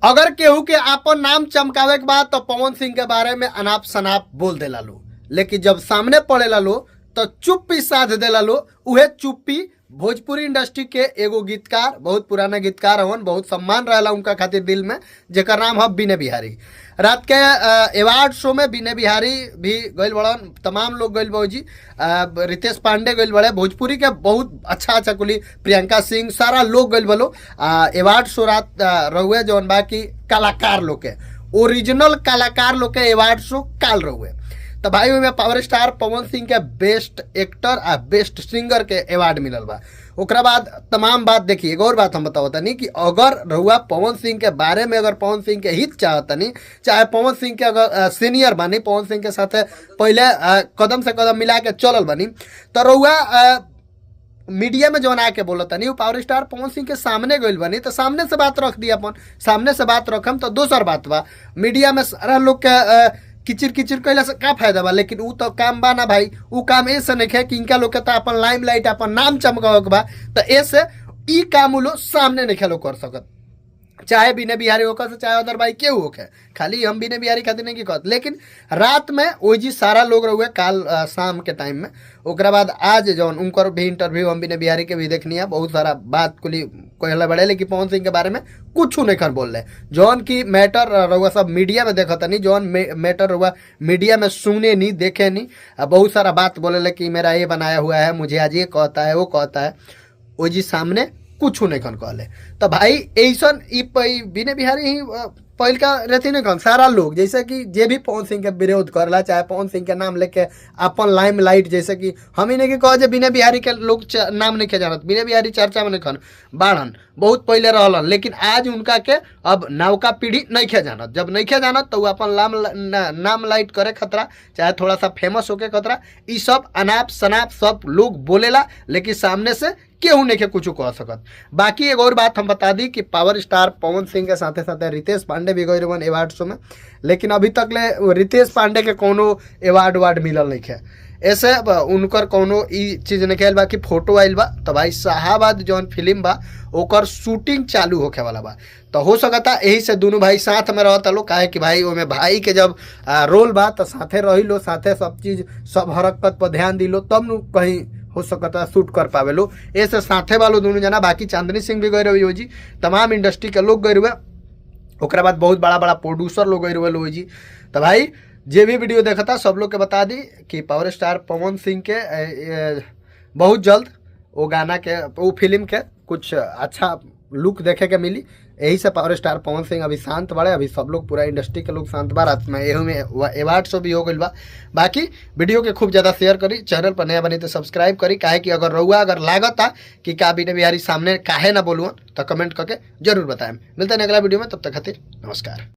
अगर केहू के आपन नाम चमकावे के बाद तो पवन सिंह के बारे में अनाप शनाप बोल देला लो, लेकिन जब सामने पड़ेला लो तो चुप्पी साध देला लो। उहे चुप्पी भोजपुरी इंडस्ट्री के एगो गीतकार, बहुत पुराना गीतकार हवन, बहुत सम्मान रहेला उनका खातिर दिल में, जेकर नाम है विनय बिहारी। रात के अवार्ड शो में विनय बिहारी भी गइल बड़न, तमाम लोग गइल बाबूजी, रितेश पांडे गइल बड़े, भोजपुरी के बहुत अच्छा अच्छा कुली प्रियंका सिंह, सारा लोग गइल बलो। अवार्ड शो रात रहुए जौन बा कि कलाकार लोग के, ओरिजिनल कलाकार लोग के अवार्ड शो काल रहुए। तो भाई ओहिमे पावर स्टार पवन सिंह के बेस्ट एक्टर आ बेस्ट सिंगर के अवार्ड मिलल बा। ओकरा बाद तमाम बात देखिए, एगो और बात हम बतावतनी कि अगर रहुआ पवन सिंह के बारे में, अगर पवन सिंह के हित चाहतनी, चाहे पवन सिंह के अगर सीनियर बानी, पवन सिंह के साथे पहले कदम से कदम मिला के चलल बानी, तो रहुआ मीडिया में जौन आके बोलतनी वो पावर स्टार पवन सिंह के सामने गइल बानी, तो सामने से बात रख दी अपन, सामने से बात रखम तो दोसर बात बा। मीडिया में सारा लोग के किचिर किचिर कैला से का फायदा बा, लेकिन उ तो काम बा ना भाई। उ काम ऐसे नहीं है कि इनका लोग के तो अपन लाइमलाइट, अपन नाम चमकावे के बा, तो ऐसे ई काम उ लोग सामने नहीं खेलो कर सकत, चाहे विनय बिहारी होकर से चाहे अदर भाई केहू होके, खाली हम विनय बिहारी खातिर नहीं की कहत। लेकिन रात में वही जी सारा लोग रहुए काल शाम के टाइम में। ओकरा बाद आज जौन उनकर भी इंटरव्यू हम विनय बिहारी के भी देखनी है, बहुत सारा बात कुली कहले बड़े, लेकिन पवन सिंह के बारे में कुछ नहीं कर बोल रहे। जौन की मैटर रहुआ सब मीडिया में देखता नहीं, जौन मैटर रहुआ मीडिया में सुने नहीं देखे नहीं, बहुत सारा बात बोले कि मेरा ये बनाया हुआ है, मुझे आज ये कहता है वो कहता है, वो जी सामने कुछ नहीं खन कहले। तो भाई ऐसन ई विनय बिहारी ही पहिल का रहती नहीं खन, सारा लोग जैसे कि जे भी पवन सिंह के विरोध करला, चाहे पवन सिंह के नाम लेके अपन लाइम लाइट, जैसे कि हम ही नहीं कि कह जे विनय बिहारी के लोग नाम नहीं के जानत, विनय बिहारी चर्चा में नहीं खन बाढ़न, बहुत पहले रहलन, लेकिन आज उनका के अब नवका पीढ़ी नहीं खे जानत। जब नहीं खे जानत तो अपन नाम लाइट करे खतरा, चाहे थोड़ा सा फेमस होके खतरा, ई सब अनाप शनाप सब लोग बोलेला, लेकिन सामने से केहू नहीं के कुछ कह सकत। बाकी एक और बात हम बता दी कि पावर स्टार पवन सिंह के साथे साथे रितेश पांडे भी गए रहन अवार्ड शो में, लेकिन अभी तक ले रितेश पांडे के कोनो अवार्ड वार्ड मिलल नहीं है, ऐसे उनकर कोनो ई चीज़ नहीं आयल बा कि फोटो आयल बा। तो भाई शाहाबाद जौन फिल्म बा ओकर शूटिंग चालू होखे वाला बा, तो हो सकता यही से दोनों भाई साथ में रहता लो, काहे कि भाई ओमे भाई के जब रोल बा तो साथे रही लो, साथे सब चीज़ सब हरकत पर ध्यान दिलो, तब नु कहीं हो सकता शूट कर पावे लो, ऐसे साथे वालो दोनों जना। बाकी चांदनी सिंह भी गए रही जी, तमाम इंडस्ट्री के लोग गए हुए, ओकरा बाद बहुत बड़ा बड़ा प्रोड्यूसर लोग गए हुए जी। तो भाई जे भी वीडियो देखता सब लोग के बता दी कि पावर स्टार पवन सिंह के बहुत जल्द वो गाना के वो फिल्म के कुछ अच्छा लुक देखे के मिली। यही से पावर स्टार पवन सिंह अभी शांत बाड़े, अभी सब लोग पूरा इंडस्ट्री के लोग शांत बा। रात में एहू में अवार्ड शो भी हो गइल बा। बाकी वीडियो के खूब ज़्यादा शेयर करी, चैनल पर नया बनी तो सब्सक्राइब करी, काहे कि अगर रहुआ अगर लागता कि का विनय बिहारी सामने काहे ना बोलुअन तो कमेंट करके जरूर बताएं। मिलते हैं अगला वीडियो में, तब तक खातिर नमस्कार।